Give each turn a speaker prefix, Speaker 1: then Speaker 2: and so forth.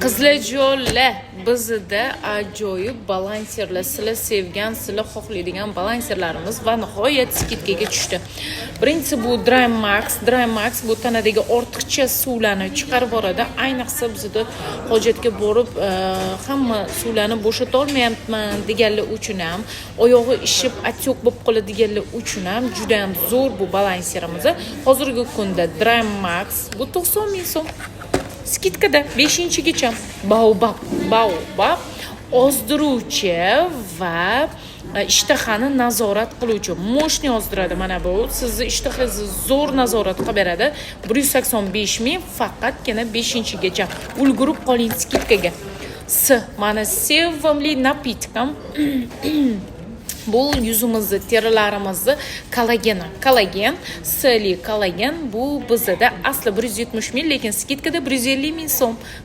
Speaker 1: Qizlarjonlar, bizda ajoyib balanserlar, sizlar sevgan, sizlar xohlaydigan balanserlarimiz va nihoyat скидка ga tushdi. Birinchisi bu Dry Max. Dry Max bu tanadagi ortiqcha suvlarni chiqarib yuboradi. Ayniqsa bizda hojatga borib hamma suvlarni bo'shatolmayapman deganlar uchun ham, oyog'i ishib, отек bo'lib qoladiganlar uchun ham juda ham zo'r bu balanserimiz. Hozirgi kunda Dry Max bu 90 ming so'm. Скидка da 5-gacha. Baobab, baobab ozdiruvchi va ishtahani nazorat qiluvchi, мощный ozdiradi. Mana bu sizni ishtahangizni zo'r nazorat qilib beradi. 185 ming faqatgina 5-gacha. Ulgurib qoling скидка ga. S mani sevimli напитка m bu, yuzimizni, terilarimizni kollageni, kollagen sli, kollagen. Bu bizada asli 170 ming, lekin скидка da 150 ming so'm.